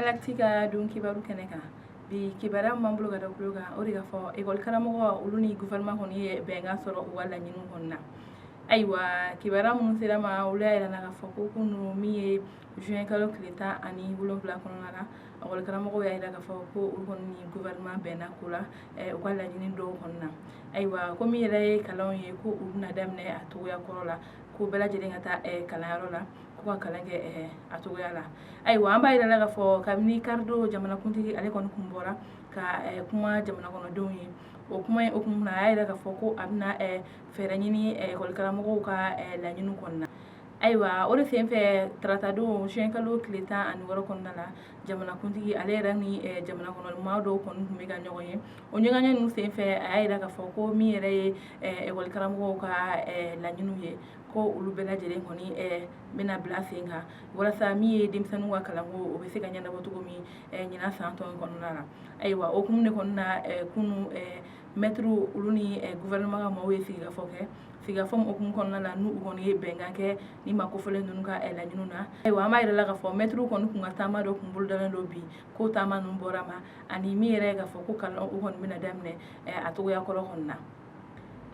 Malactu ka don kibaru kɛnɛ kan. Bi kibaruya min b'an bolo ka da tulo kan, o de ka fɔ ekɔli karamɔgɔ olu ni gouvernement kɔni ye bɛnkan sɔrɔ u ka laɲiniw kɔni na. Ayiwa, kibaruya minnu sera ma, olu y'a yira k'a fɔ ko kunun, min ye juin kalo tile 17 kɔnɔna la, ekɔli karamɔgɔw y'a yira k'a fɔ ko olu kɔni ni gouvernement bɛnna ko la u ka laɲini dɔw kɔni na. Ayiwa, ko min yɛrɛ ye kalanw ye, ko u bɛna daminɛ a cogoya kɔrɔ la, ko bɛɛ lajɛlen ka taa kalanyɔrɔ la, ko ka kalan kɛ a cogoya la. Ayiwa, an b'a yira la k'a fɔ kabini karidon, jamanakuntigi ale kɔni kun bɔra ka kuma jamana kɔnɔdenw ye. O kuma in hukumu na, a y'a yira k'a fɔ ko a bɛna fɛɛrɛ ɲini ekɔli karamɔgɔw ka laɲiniw kɔni na. Ayiwa, o de senfɛ, taratadon juin kalo tile 16 kɔnɔna la, jamanakuntigi ale yɛrɛ ni jamana kɔnɔ maa dɔw kɔni tun bɛ ka ɲɔgɔn ye. O ɲɔgɔnye ninnu senfɛ, a y'a yira k'a fɔ ko min yɛrɛ ye ekɔli karamɔgɔw ka laɲiniw ye, ko olu bɛɛ lajɛlen kɔni bɛna bila sen kan, walasa min ye denmisɛnninw ka kalanko, o bɛ se ka ɲɛnabɔ cogo min ɲinan san tɔ in kɔnɔna la. Ayiwa, o hukumu de kɔnɔna na, kunun, mɛtiriw olu ni gouvernement ka maaw ye sigikafɔ kɛ. Sigikafɔ min hukumu kɔnɔna la, n'u kɔni ye bɛnkan kɛ ni maa kofɔlen ninnu ka laɲiniw na. Ayiwa, an b'a yira la k'a fɔ mɛtiriw kɔni kun ka taama dɔ kun bolodalen don bi, ko taama ninnu bɔra ma, ani min yɛrɛ ye k'a fɔ ko kalan o kɔni bɛna daminɛ a cogoya kɔrɔ kɔni na.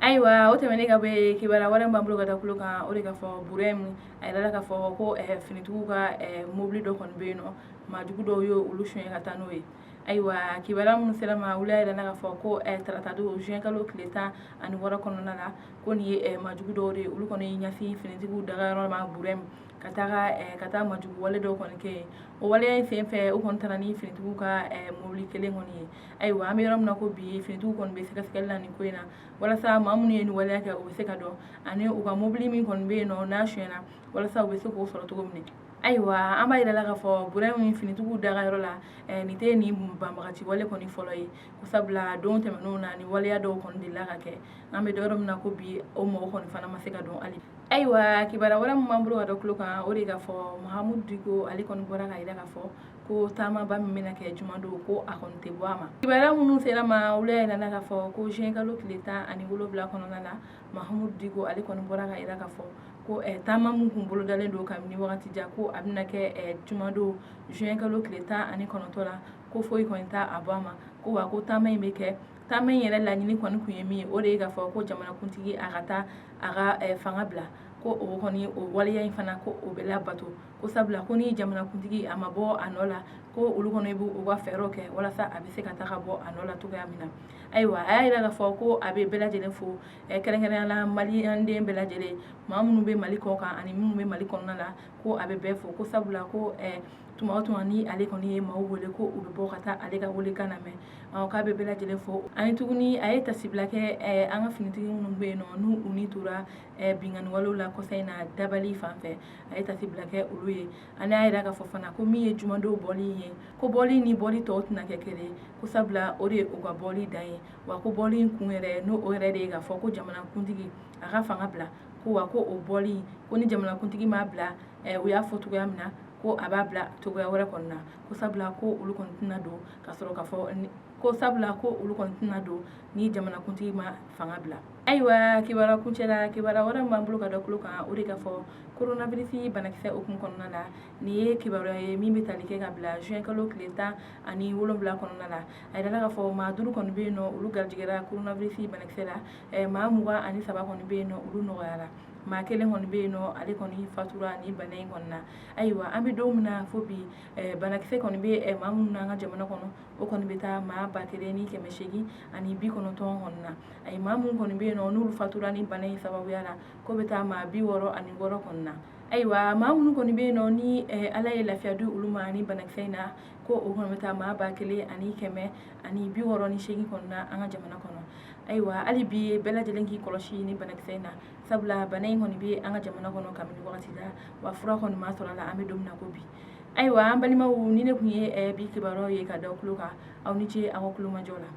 Ayiwa, o tɛmɛnen ka bɔ yen, kibaruya wɛrɛ b'an bolo ka da tulo kan, o de ka fɔ Burɛmu, a yirala k'a fɔ ko finitigiw ka mobili dɔ kɔni bɛ yen nɔ, maajugu dɔw ye olu suɲɛ ka taa n'o ye. Ayiwa, kibaruya minnu sera ma, olu y'a yira k'a fɔ ko taratadon juin kalo tile 16 kɔnɔna la, ko nin ye maajugu dɔw de ye, olu kɔni ye ɲɛsin finitigiw dagayɔrɔ ma Burɛmu, ka taa majugu wale dɔw kɔni kɛ yen. O waleya in senfɛ, u kɔni taara ni finitigiw ka mobili kelen kɔni ye. Ayiwa, an bɛ yɔrɔ min na ko bi, finitigiw kɔni bɛ sɛgɛsɛgɛli la nin ko in na, walasa maa minnu ye nin waleya kɛ, u bɛ se ka dɔn, ani u ka mobili min kɔni bɛ yen nɔ n'a sonyɛna, walasa u bɛ se k'o sɔrɔ cogo min. Ayiwa, an b'a yira la k'a fɔ Burɛmu finitigiw dagayɔrɔ la, nin tɛ nin banbagaci wale kɔni fɔlɔ ye, ko sabula don tɛmɛnenw na, ni waleya dɔw kɔni delila ka kɛ. An bɛ yɔrɔ min na ko bi, o mɔgɔ kɔni fana ma se ka dɔn hali. Ayiwa, kibaruya wɛrɛ min b'an bolo ka da tulo kan, o de k'a fɔ Mahamudu Diko ale kɔni bɔra ka yira k'a fɔ ko taamaba min bɛna kɛ jumadon, ko a kɔni tɛ bɔ a ma. Kibaruya minnu sera ma, olu y'a yira k'a fɔ ko juin kalo tile 17 kɔnɔna la, Mahamudu Diko ale kɔni bɔra ka yira k'a fɔ ko taama min kun bolodalen don kabini wagati jan, ko a bɛna kɛ jumadon juin kalo tile 19 la, ko foyi kɔni t'a a bɔ a ma, ko wa ko taama in bɛ kɛ. Taama in yɛrɛ laɲini kɔni kun ye min ye, o de ye k'a fɔ ko jamanakuntigi a ka taa a ka fanga bila, ko o kɔni o waleya in fana, ko o bɛ labato, ko sabula ko ni jamanakuntigi a ma bɔ a nɔ la, ko olu kɔni b'u u ka fɛɛrɛw kɛ walasa a bɛ se ka taa ka bɔ a nɔ la cogoya min na. Ayiwa, a y'a yira k'a fɔ ko a bɛ bɛɛ lajɛlen fo, kɛrɛnkɛrɛnnenya la maliyɛnden bɛɛ lajɛlen, maa minnu bɛ Mali kɔ kan ani minnu bɛ Mali kɔnɔna la, ko a bɛ bɛɛ fo, ko sabula ko tuma o tuma ni ale kɔni ye maaw wele, ko u bɛ bɔ ka taa ale ka welekan lamɛn. K'a bɛ bɛɛ lajɛlen fo. Ani tuguni, a ye tasibila kɛ an ka finitigi minnu bɛ yen nɔ, n'u u ni tora binkanni walew la kɔsa in na Dabali fan fɛ, a ye tasibila kɛ olu ye. Ani y'a yira k'a fɔ fana ko min ye jumadon bɔli ye, ko bɔli ni bɔli tɔw tɛna kɛ kelen, ko sabula o de ye u ka bɔli dan ye, wa ko bɔli in kun yɛrɛ n'o o yɛrɛ de ye k'a fɔ ko jamanakuntigi a ka fanga bila, ko wa ko o bɔli, ko ni jamanakuntigi m'a bila, u y'a fɔ cogoya min na, ko a b'a bila cogoya wɛrɛ kɔni na, ko sabula ko olu kɔni tɛna don ka sɔrɔ k'a fɔ ko sabula ko olu kɔni tɛna don ni jamanakuntigi ma fanga bila. Ayiwa, kibaruya kuncɛ la, kibaruya wɛrɛ min b'an bolo ka da tulo kan, o de ka fɔ coronavirus banakisɛ hukumu kɔnɔna la. Nin ye kibaruya ye min bɛ tali kɛ ka bila juin kalo tile 17 kɔnɔna la. A yirala k'a fɔ maa 5 kɔni bɛ yen nɔ, olu garijɛgɛra coronavirus banakisɛ la. Maa 23 kɔni bɛ yen nɔ, olu nɔgɔyara. Maa kelen kɔni bɛ yen nɔ, ale kɔni fatura ni bana in kɔni na. Ayiwa, an bɛ don min na fo bi, banakisɛ kɔni bɛ maa minnu na an ka jamana kɔnɔ, o kɔni bɛ taa maa 1890 kɔni na. Ayi, maa minnu kɔni bɛ yen nɔ, n'olu fatura ni bana in sababuya la, k'o bɛ taa maa 66 kɔni na. Ayiwa, maa minnu kɔni bɛ yen nɔ, ni Ala ye lafiya di olu ma ni banakisɛ in na, ko o kɔni bɛ taa maa 1168 kɔni na an ka jamana kɔnɔ. Ayiwa, hali bi, bɛɛ lajɛlen k'i kɔlɔsi ni banakisɛ in na, sabula bana in kɔni bɛ an ka jamana kɔnɔ kabini wagati la, wa fura kɔni ma sɔrɔ a la an bɛ don min na ko bi. Ayiwa, an balimaw, ni ne tun ye bi kibaruyaw ye ka da tulo kan. Aw ni ce aw ka kulomajɔ la.